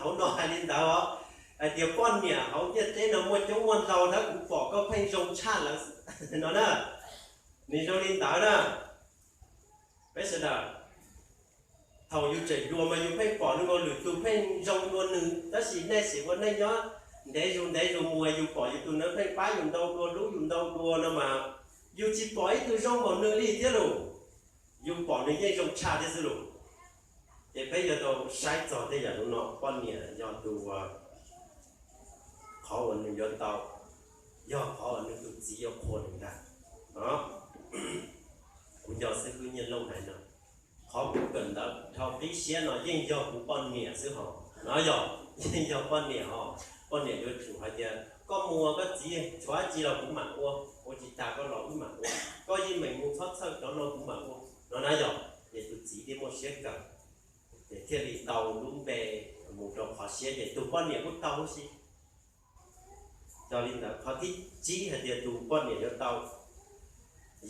Hauv no hais li ntawd os, hais tias poj niam hauv ntiaj teb no muaj coob muaj ntau tab kuv pom koj pheej zoo tshaj lawv no na. Nws zoo li ntawd na. Peb sawv daws, thaum yus tseem hluas mas yus pheej pom nws nkaus lwm tus pheej zoo dua nws, tab sis nej sim ua neej nyob ntev zus ntev zus mus yus pom yus tus ntawd pheej pab yus ntau dua, hlub yus ntau dua no mas yus tsis pom ib tug zoo npaum nws li thiab lauj. Yus pom nws yeej zoo tshaj thiab xwb lauj. Ces peb yuav tau saib txog tej yam zoo no, poj niam yog tus, qhov uas nws yuav tau, yog qhov uas nws tus txiv yuav qhuas nws ntag. Kuv nco xib hwb Nyiaj Looj hais no, qhov kuv kawm ntawv dhau qib siab no yeej yog kuv poj niam xwb hos no yog, yeej yog poj niam hos. Poj niam yuav tsum hais tias koj mus koj txiv, tshuav dab tsi los kuv mam ua, ua tsis tag koj los wb mam ua, koj yeej meem mus txhob txhawj cov no kuv mam ua no na yog. Ces tus txiv thiaj muaj siab kawm, ces thiaj li tau lub npe mus rau qhov siab ces tus poj niam kuj tau huv si. Yog li ntawd qhov thib tsib hais tias tus poj niam yuav tau,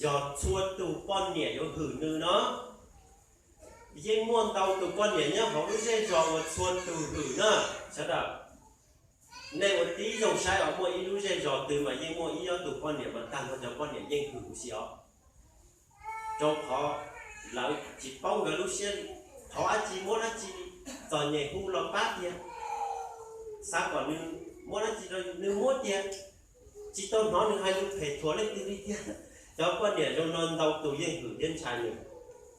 yog txhua tus poj niam yuav hwm nws no. Yeej muaj ntau tus poj niam nyob hauv lub zej zos uas txhua tus hwm na. Sawv daws, nej ua tib zoo saib os, muaj ib lub zej zos twg mas yeej muaj ib ob tug poj niam mas tag nrho cov poj niam yeej hwm huv si os. Rau qhov lawv tsis paub nkawd lub siab, thov dab tsi muab dab tsi, txom nyem hu los pab tiag, xav kom nws muab dab tsi rau nws muab tiag, tsis tau hnov nws hais lus phem thuam leej twg li tiag. Cov poj niam zoo no ntau tus yeej hwm thiab ntshai nws.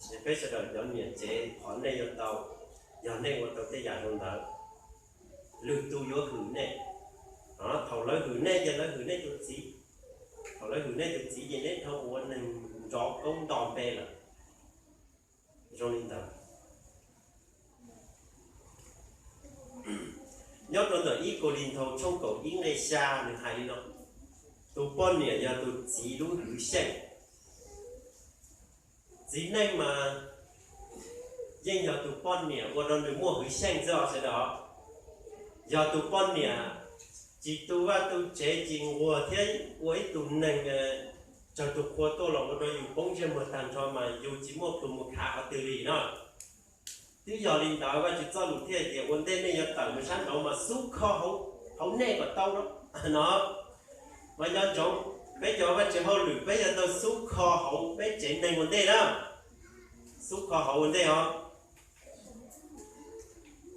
Ces peb sawv daws cov niam tsev, qhov nej yuav tau, yog nej ua tau tej yam zoo ntawd, lwm tus yuav hwm nej. Thaum lawv hwm nej ces lawv hwm nej tus txiv. Thaum lawv hwm nej tus txiv ces neb dhau ua neeg nrov koob nto npe lawm. Zoo li ntawd, nyob rau ntawm ib Kauleethaus tshooj kaum ib nqe xya nws hais li no: Tus poj niam yog tus txiv lub hwv xyeej. Txiv neej mas yeej yog tus poj niam ua rau nws muaj hwv xyeej xwb os sawv daws. Yog tus poj niam tsis tu vaj tu tsev, tsis nquag thiab ua ib tug neeg tsawg tus qhua tuaj los ua rau yus poob ntsej muag tag nrho mas yus tsis muaj plhu mus khav qhov twg li no. Twb yog li ntawd Vajtswv txoj lus thiaj tias ua ntej nej yuav tawm mus sab nraud mas xub kho hauv nej kom tau no. Mas nco ntsoov, peb cov Vajtswv hauj lwm peb yuav tau xub kho hauv peb tsev neeg ua ntej na. Xub kho hauv ua ntej os.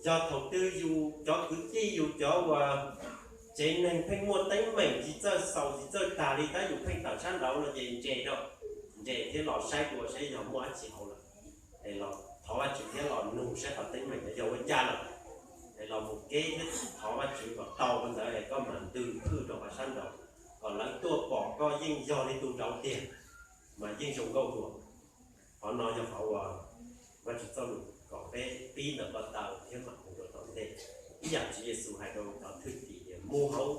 Yog thaum twg yus cov kwv tij, yus cov uas tsev neeg pheej muaj teeb meem tsis txawj xaus tsis txawj tag li tab yus pheej tawm sab nraud no ces nres rau, nres thiab los saib dua saib yog muaj dab tsi hauv lawm, es los thov Vajtswv thiab los nug saib qhov teeb meem no yog ua cas lawm, es los mus keb thiab thov Vajtswv kom tau ua ntawd es koj mam ntws phwj rau qhov sab nraud, kom lawv tuaj pom koj yeej yog li tus nraud tiag, mas yeej zoo nkauj dua. Qhov no yog qhov uas Vajtswv txoj lus kom peb pib ntawm ko taw thiab mam mus rau tom ntej. Ib yam Tswv Yexus hais rau cov thwj tim tias mus hauv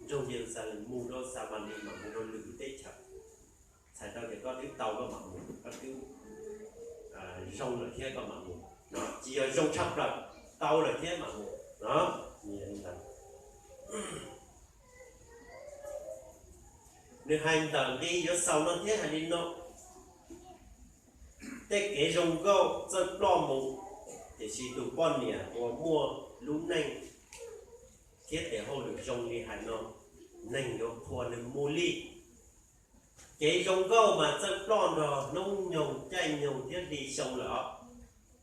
nroog Yeluxalees, mus rau Xamalis, mam mus rau lwm lub teb chaws. Txhais tau tias koj twb tau koj mam mus, koj twb zoo lawm thiab koj mam mus no, tsis yog zoo tshaj plaws, tau lawm thiab mam mus no. Nws hais ntawm nqi yuav xaus no thiab hais li no: Tej kev zoo nkauj txawj ploj mus, tiam sis tus poj niam uas muaj lub neej thiab tes hauj lwm zoo li hais no, neeg yuav qhuas nws mus li. Kev zoo nkauj mas txawj ploj nrog hnub nyoog caij nyoog thiab hli xyoo lawm os.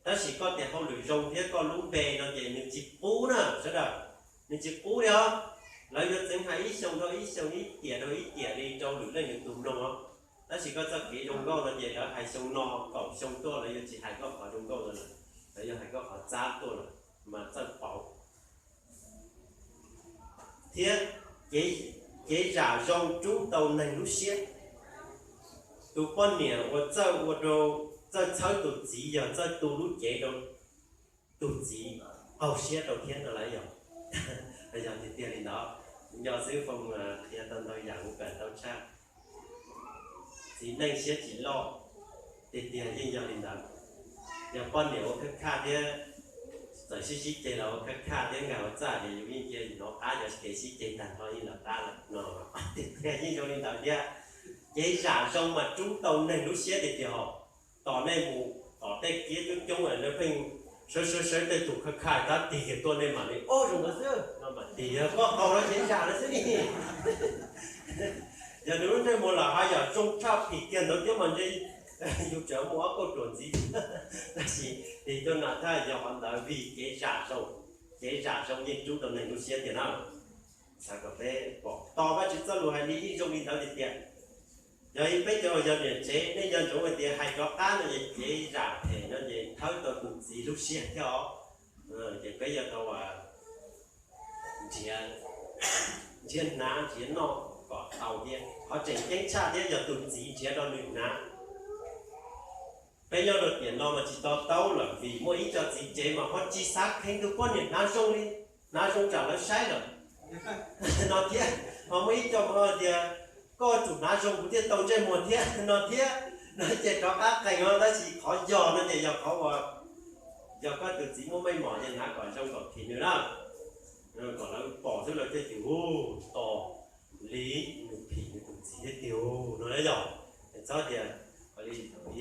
Tab sis koj tias hauj lwm zoo thiab koj lub npe no ces nws tsis qub na sawv daws, nws tsis qub li os. Lawv yuav txeev hais ib xyoo dhau ib xyoo, ib tiam dhau ib tiam li rau lwm leej lwm tus mloog os. Tab sis koj txoj kev zoo nkauj no ces lawv hais xyoo no, kaum xyoo tuaj lawv yuav tsis hais koj qhov zoo nkauj no lawm, lawv yuav hais koj qhov txab tuaj lawm mas txawj pauv. Thiab kev zam zoo rub tau neeg lub siab. Tus poj niam uas txawj ua rau, txawj txhawb tus txiv yog txawj tu lub cev rau tus txiv qaug siab rau thiab no lawm yog. Yog tiag tiag li ntawd, nco xwb foom qhia tau ntau yam kuv kawm tau tshaj. Txiv neej siab tsis loj, tiag tiag yeej yog li ntawd. Yog poj niam ua khaj khaj thiab, txawm sib sib ceg los ua khaj khaj thiab nkag ua txaj ces yus yeej cia hnov qab cov kev sib ceg tag nrho yeej los qab lawm no. Tiag tiag yeej zoo li ntawd thiab. Kev zam zoo mas rub tau neeg lub siab tiag tiag hos. Tos nej mus tom tej kiab coob coob lawm pheej sawv sawv sawv tej tus khaj khaj tab tig kiag tuaj nej mam li, o, zoo ntawd xwb no mas tig yog koj qaug lawv kev zam lawm xwb ni. Yog nws lub ntsej muag los haj yam zoo tshaj phim kiag ntawd thiab mas ntshe yus tseem muaj ob kauj ruam ntxiv. Tab sis tig tuaj no thaj yog qhov ntawd vim kev zam zoo, kev zam zoo yeej rub tau neeg lub siab tiag na. Xav kom peb pom tos Vajtswv txoj lus hais li yeej zoo li ntawd tiag tiag. Yog peb cov uas yog niam tsev nej nco ntsoov hais tias hais rov qab no ces kev zam phem no ces thawb tau tus txiv lub siab thiab os. Ces peb yuav tau nrhiav, nrhiav hnav nrhiav noj kom tau thiab. Qhov tseem ceeb tshaj thiab yog tus txiv nrhiav rau nws hnav. Peb nyob rau tiam no mas tsis to taub lawm vim muaj ib co txiv tsev mas ho tsis xav kheev tus poj niam hnav zoo li, hnav zoo tsam lawv saib lawm no thiab. Ho muaj ib co mas tias koj tsum hnav zoo kuv thiaj tau ntsej muag thiab no thiab. No ces rov qab qees os, tab sis qhov yog no ces yog qhov uas yog koj tus txiv muaj meej mom ces hnav kom zoo kom phim nws na, kom lawv pom xwb lawv thiaj tias, u, tos li nws phim nws tus txiv thiab tiag no na yog. Txhob tias li kuv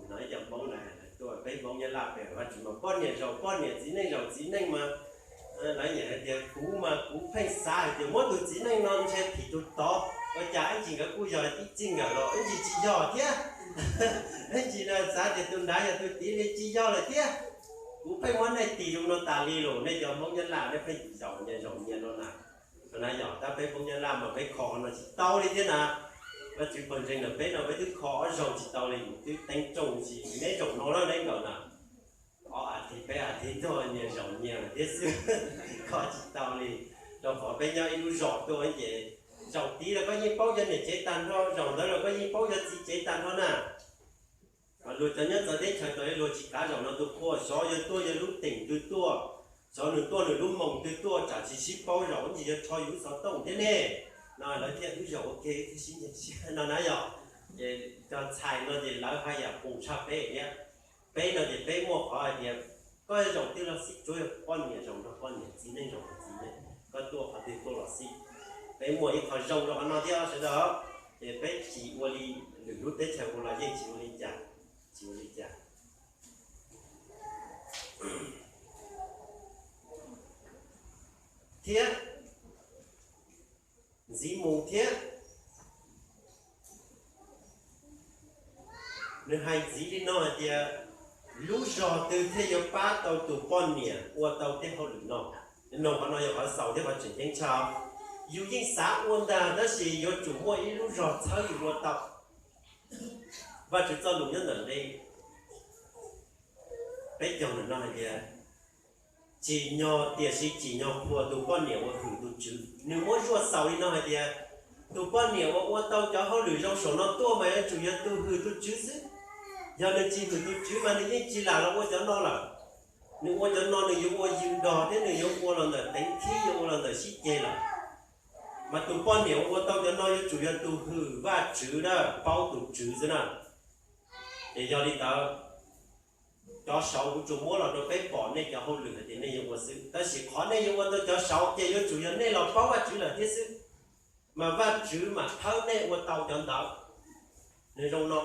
hnov ib co Hmoob lawv tuaj, peb Hmoob Nyab Laj pem Vajtswv mas poj niam zaum poj niam, txiv neej zaum txiv neej mas lawv nyiam hais tias kuv mas kuv pheej xav hais tias muab tus txiv neej no ntshe phim tus tod, ua cas ib ntsis nkawd kuj yog ib txij nkawm los ib ntsis tsis yog thiab. Ib ntsis xav tias tus nrad yog tus txiv li tsis yog lawm thiab. Kuv pheej muab nej tis zoo no tas li los nej cov Hmoob Nyab Laj nej pheej zaum nyias zaum nyias no na. Qhov na yog tab peb Hmoob Nyab Laj mas peb kho no tsis tau li thiab na. Vajtswv pawg ntseeg ntawm peb no peb twb kho ob zaug tsis tau li, twb teeb tsooj tsis neb zaum no na neb nkawm na. Ob as thiv peb as thiv tuaj nyias zaum nyias lawm thiab xwb. Kho tsis tau li, rau qhov peb nyob ib lub zos tuaj ces zaum tid los koj yeej paub cov niam tsev tag nrho, zaum ntawd los koj yeej paub cov txiv tsev tag nrho na. Luag cov nyob txawv teb chaws tau luag tsis kav zaum no tus qhua, xyov yog tuaj yog lub teem twg tuaj, xyov nws tuaj nws lub moos twg tuaj, tsam tsis sib paub zaum ntsis yuav rho yus lub xov tooj thiab ne. No lawv thiaj wb zaum ua ke thiaj sib ncaim siab no na yog. Ces cov ntxhais no ces lawv haj yam pus tshaj peb thiab. Peb no ces peb muaj qhov hais tias koj zaum twg los xij tsuav yog poj niam zaum nrog poj niam, txiv neej zaum nrog txiv neej, koj tuaj qhov twg tuaj los xij. Peb muaj ib qho zoo rau qhov no thiab sawv daws, ces peb tsis ua li lwm lub teb chaws ua los yeej tsis ua li cas, tsis ua li cas. Thiab ntxiv mus thiab, nws hais ntxiv li no hais tias lub zog twg thiaj yuav pab tau tus poj niam ua tau tej hauj lwm no. Nug qhov no yog qhov xaus thiab qhov tseem ceeb tshaj. Yus yeej xav ua ntag tab sis yuav tsum muaj ib lub zog txhawb yus ua tau. Vajtswv txoj lus nyob ntawm nqe peb caug ntawm no hais tias, tsim nyog tiam sis tsim nyog qhuas tus poj niam uas hwm tus tswv. Nws muab zuaj xaus li no hais tias, tus poj niam uas ua tau cov hauj lwm zoo saum no tuaj mas yuav tsum yog tus hwm tus tswv xwb. Yog nws tsis hwm tus tswv mas nws yeej tsis lam los ua cov no lawm. Nws ua cov no nws yuav ua yws dog thiab nws yuav ua los ntawm teev khib, yuav ua los ntawm sib ceg lawm. Mas tus poj niam uas ua tau cov no yuav tsum yog tus hwm Vajtswv na, paub tus tswv xwb na. Ces yog li ntawd, cov saud kuv tsuas muab los rau peb pom nej cov hauj lwm hais tias nej yuav ua xwb, tab sis qhov nej yuav ua tau cov saud ces yuav tsum yog nej los paub Vajtswv lawm thiab xwb, mas Vajtswv mam thawb nej ua tau cov ntawd. Nws zoo no,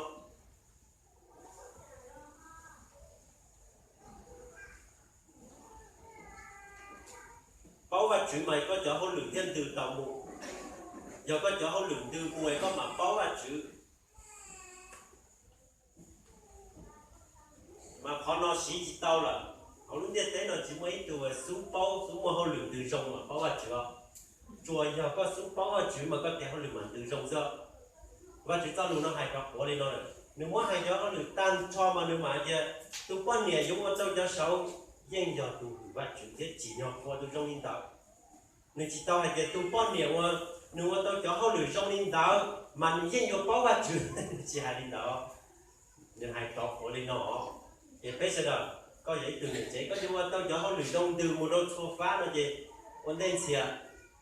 paub Vajtswv mas koj cov hauj lwm thiaj ntws tau mus. Yog koj cov hauj lwm ntws mus es koj mam paub Vajtswv, mas Qhov no siv tsis tau lawm. Hauv lub ntiaj teb no tsis muaj ib tug xub paub, xub muaj hauj lwm ntws zoo mas paub Vajtswv os. Tsuas yog koj xub paub Vajtswv mas koj tes hauj lwm mas ntws zoo xwb. Vajtswv txoj lus no hais rov quav li no lawm, nws muab hais cov hauj lwm tag nrho mas nws mam tias tus poj niam yuav ua tau cov saud yeej yog tus hwm Vajtswv thiab tsim nyog ua tus zoo li ntawd. Nws tsis tau hais tias tus poj niam uas nws ua tau cov hauj lwm zoo li ntawd mas nws yeej yuav paub Vajtswv, tsis hais li ntawd. Nws hais rov quav li no. Ces peb sawv daws, koj yog ib tug niam tsev, koj yuav ua tau cov hauj lwm zoo ntws mus rau txhua fab no ces ua ntej ntxhia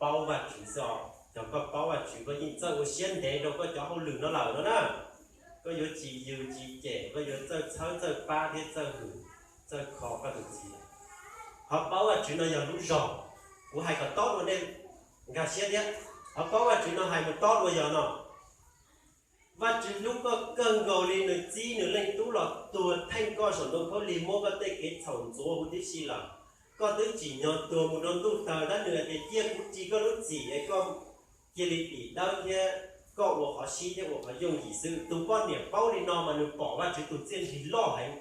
paub Vajtswv xwb os. Yog koj paub Vajtswv koj yeej txawj ua siab ntev rau koj cov hauj lwm no lawm no na. Koj yuav tsis yws tsis cem, koj yuav txawj txhawb txawj pab thiab txawj hwm, txawj kho koj tus txiv. Qhov paub Vajtswv no yog lub zog. Kuv hais kom tob dua nej nkag siab thiab. Qhov paub Vajtswv no hais mus tob dua yog no: Vajtswv hlub koj kawg nkaus li, nws txib nws leej tub los tuag theej koj saum ntoo khaub lig, muab koj tej kev txhaum ntxuav huv tib si lawm. Koj twb tsim nyog tuag mus rau ntuj tawg, tab nws hais tias cia kuv ris koj lub txim es koj cia li dim dawb thiab koj ua qhov sib thiab ua qhov yooj yim xwb. Tus poj niam paub li no mas nws pom Vajtswv tus txiaj ntsig loj heev,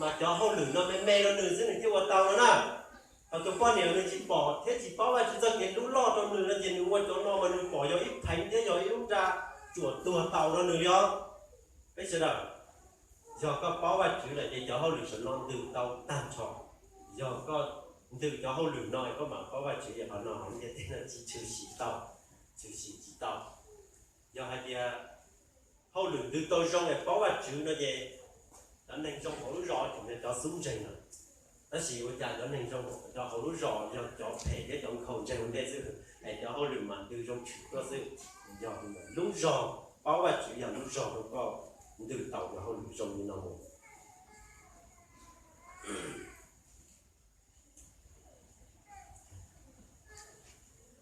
mas cov hauj lwm no me me rau nws xwb nws thiaj ua tau no na. Ho tus poj niam nws tsis pom thiab tsis paub Vajtswv txoj kev hlub loj rau nws no ces nws ua cov no mas nws pom yog ib pheev thiab yog ib lub nra tsuam tuag tau rau nws li os. Peb sawv daws, yog koj paub Vajtswv lawm ces cov hauj lwm saum no ntws tau tag nrho. Yog koj ntws cov hauj lwm no koj mam paub Vajtswv, yog qhov no hauv ntiaj teb no tsis tshwm sim tau, tshwm sim tsis tau. Yog hais tias hauj lwm ntws tau zoo es paub Vajtswv no ces cov neeg zoo hauv lub zos tseem yog cov xub ntseeg lawm. Tab sis ua cas cov neeg zoo rau hauv lub zos yog cov phem thiab cov nkhaus ntseeg ua ntej xwb, es cov hauj lwm mas ntws zoo tshwm tuaj xwb. Yog lub zog paub Vajtswv yog lub zog rau koj ntws tau cov hauj lwm zoo li no mus.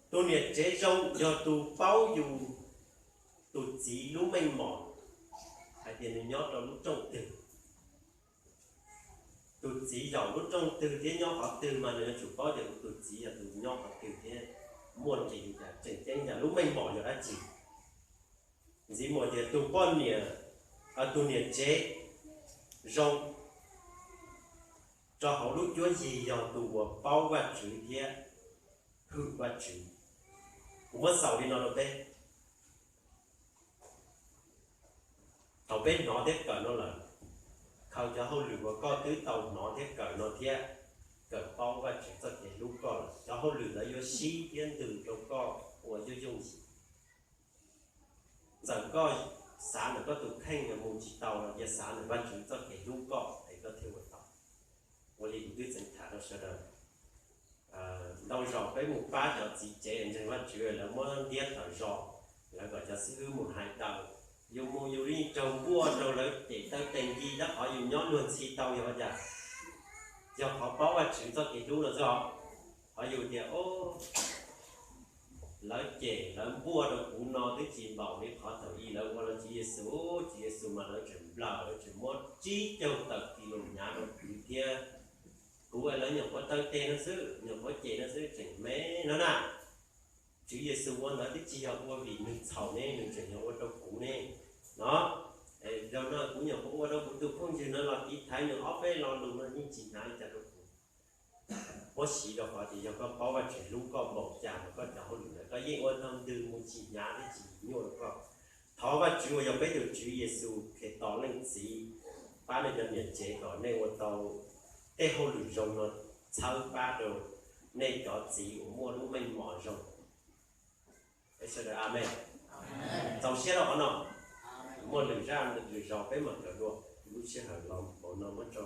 Tus niam tsev zoo yog tus paub yus tus txiv lub meej mom, hais tias nws nyob rau lub rooj twg, tus txiv zaum lub rooj twg thiab nyob qhov twg mas nws yuav tsum paub tias kuv tus txiv yog tus nyob qhov twg thiab muaj nqis li cas, tseem ceeb yog lub meej mom yog dab tsi. Ntxiv mus tias tus poj niam, tus niam tsev zoo rau hauv lub cuab yig yog tus uas paub Vajtswv thiab hwm Vajtswv. Kuv muab xaus li no rau peb. Thaum peb hnov thiab kawm no lawm, khaws cov hauj lwm uas koj twb tau hnov thiab kawm no thiab kawm paub Vajtswv txoj kev hlub koj lawm, cov hauj lwm ntawd yuav sib thiab ntws rau koj ua yooj yooj yim. Txawm koj xav ntawm koj tus kheej mus tsis tau los cia xav ntawm Vajtswv txoj kev hlub koj es koj thiaj ua tau. Ua li kuv twb txeev tham rau sawv daws, ntau zaus peb mus pab cov txiv tsev ntseeg Vajtswv, lawv muab ntiab tawm zos, lawv kom cov xib hwb mus hais daws, yus mus yus li raug npuaj rau lawv cem taw tes nti, tab qhov yus nyob luag ntxhi tau yog ua cas? Yog qhov paub Vajtswv txoj kev hlub no xwb os. Qhov yus tias lawv cem lawv npuaj rau kuv no twb tsis npaum li qhov thaum ub lawv ua rau Tswv Yexus, Tswv Yexus mas lawv tseem nplawm, lawv tseem muab tsib caug tawm kis lus hnyav rau kuv thiab. Kuv lawv nyuam qhuav taw tes no xwb, nyuam qhuav cem no xwb tseem me no na. Tswv Yexus ua ntawd twb tsis yog ua vim nws txhaum ne, nws tseem yog ua rau kuv ne. No, zaum no kuv nyuam qhuav ua rau kuv tus phooj ywg no los tiv thaiv nws ob peb lo lus no yeej tsis hnyav li cas rau kuv. Muab siv rau qhov tias yog koj paub Vajtswv hlub koj npaum cas mas koj cov hauj lwm ntawd koj yeej ua tau ntws mus tsis hnyav thiab tsis nyuaj rau koj. Thov Vajtswv uas yog peb tus Tswv Yexus Khetos Leej Txiv pab nej cov niam tsev kom nej ua tau tej hauj lwm zoo no txhawb pab rau nej cov txiv uas muaj lub meej mom zoo. Peb sawv daws amen. Txaus siab rau qhov no. Muaj lwm zaj lwm zaus peb mam kawm dua, lub sij hawm los npaum no muab tso.